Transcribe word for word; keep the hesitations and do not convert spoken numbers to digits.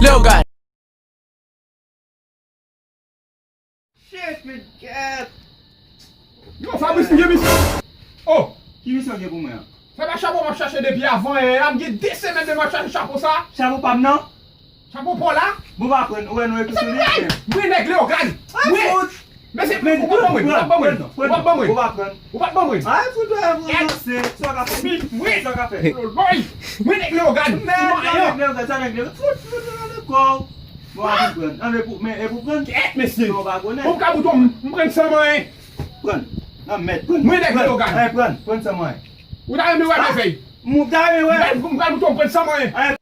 Leogane. Shit, men gèt. Yo, Fabrice, m gen misyon. Oh! Ki misyon gen pou mwen an? Se pa chapo m ap chache depi avan yè a. M gen de semèn depi m ap chache chapo sa. Chapo pa m nan? Chapo pa w la? Bon, pa pran, ou wè nou ekri sou li. Mwen nèg Leogane. Mwen. Mesye, ou p ap ban mwen, ou p ap ban mwen, ou p ap ban mwen. Ou pa pran. Ou p ap ban mwen. Ay, fout wè, avanse. Sa w ka fè? Sa w ka fè? Mwen nèg Leogane. Men sa nèg Leogane, sa nèg Leogane. Fout, fout, fout, anlè kò w. Bon, a pou pran. Anlè pou, men, e pou pran. Kèt, mesye. Non, pa konnen. Ou ka bouton, m pran san mwen. Pran. Nan mèt, pran. Mwen nèg Leogane. Ay, pran, pran san mwen. Ou ta renmen wè mèvèy. M ta renmen wè. M ka bouton, m pran san mwen. Ay.